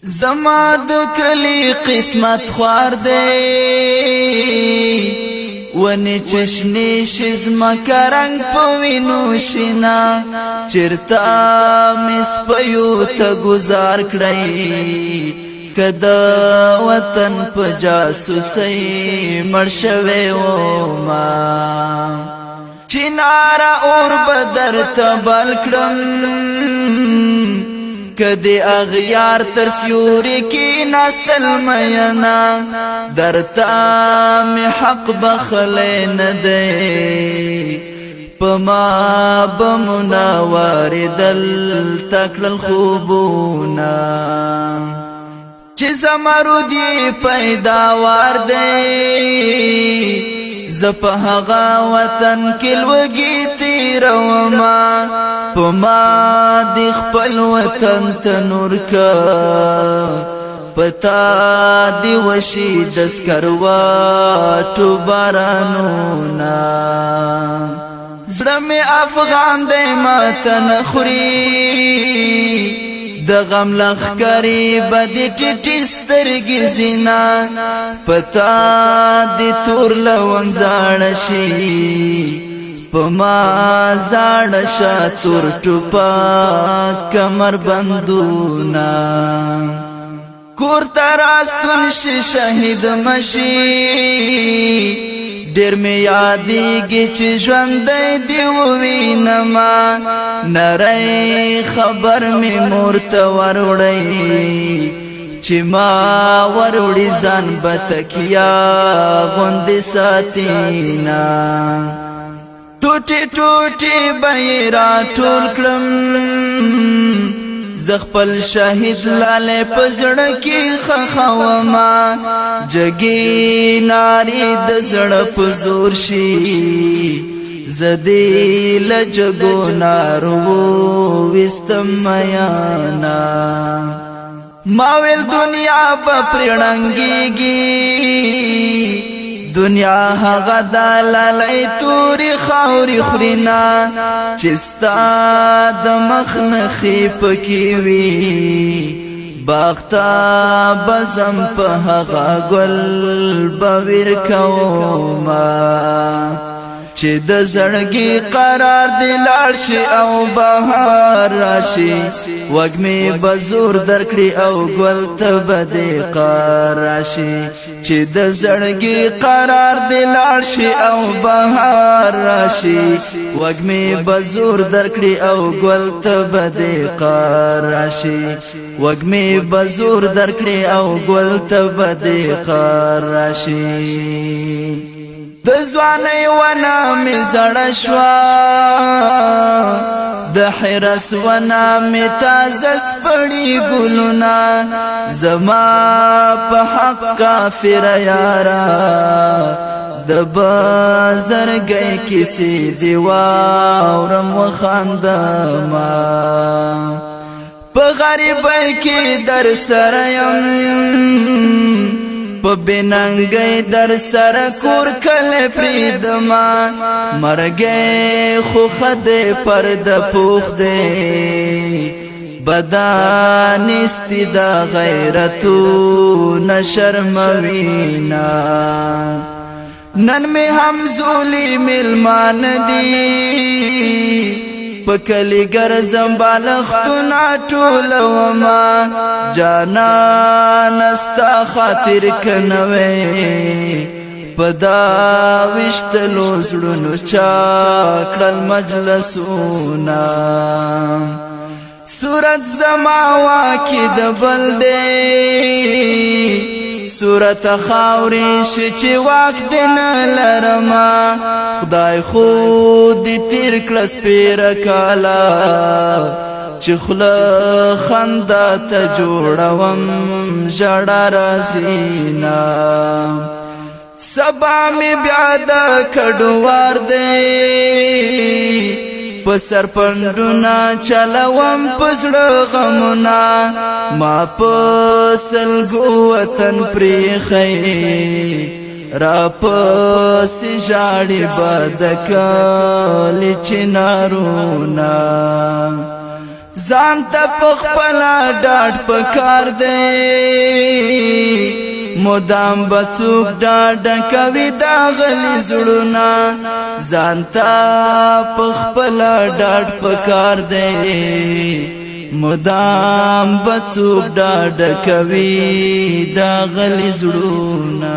زما د کلی قسمت خوار دی، ونی چشنی شزما کرنګ پوینو شینا، چرتا مس پیو ته گزار کړی، کدا وطن په جاسوسي مرشوي و ما. چینارا اور بدر تبل کړم، کدی اغیار تر سیوري کې ناستل مینا، درتا می حق بخلې نه دی، پما بمنا واردل تکړل خوبونه. چې زمرودی پیدا ور دی، زپ هغه وطن کې لوګي تیروما، پما د خپل وطن تنور کا، پتا دی وشي د سکروا ټو بارانونا. زړه می افغان دی ماتن خوري، د غم لخرې بدی ټټی سترګې زینا، پتا دی تور لون زاړ شي، پما زاړ شه تور ټوپا کمر بندونا. کور تراستون شي شهید مشي، ډیر می یادېږي چې ژوند دی وینما، نری خبر می مور ته وروړی، چې ما وروړي ځان بتکیا غوند ساتینا. ټوټي ټوټي به را ټول کړم، زخپل شهید لاله پزړه کې خخوما، جګي ناری د زړه په زور شي، زدی لجګو نارو وستم میانا. ما ویل دنیا په پرړنګيږي، دنیا هغه د لالای توري خاوري خرینا، چستا د مخ نخي پکې وي، باغتا بزم په هغه ګل بویر کوما. چې د زړګي قرار دی لاړ شي او بهار راشي، وګمې بزور درکړي او ګل ته بده قرار راشي. چې د زړګي قرار دی لاړ شي او بهار راشي، وګمې بزور درکړي او ګل ته بده قرار راشي، وګمې بزور درکړي او ګل ته بده قرار راشي. د ځواني ونه می زړه شوا، د حرس ونه می تازه سپړی ګلونه، زما په حق کافر یارا، د بازرګي کسی دی واورم وخاندما. په غریبۍ کې در سره یم، په بننګي در سره کور کله پریدما، مرګي خو خده پر د پوخ دی، بدانستی د غیرتو نشرموینا. نن می هم زولی ملمان دی، پکلی ګرځم بالښتونه ټولوما، جانان ستا خاطر کنوي، پدا وشتلو زړونو چا کړل مجلسونه. صورت زما واکې د بل دی، صورت خاورې شي چې واک دې نه لرما، خدای خو دې تیر کړه سپیره کالا، چې خوله خندا ته جوړوم ژړا راځینا. سبا می بیا د کډوار دی، په سر پندونه چلوم پزړه غمونه، ما په سلګو وطن پریخی، را پسې ژاړي بد کلی چنارونه. ځان ته پخپل ډاډ پکار دی، مدام بڅوک ډاډ کوي دا غلی زړونه. ځان ته پخپل ډاډ پکار دی، مدام بڅوک ډاډ کوي دا غلی زړونه.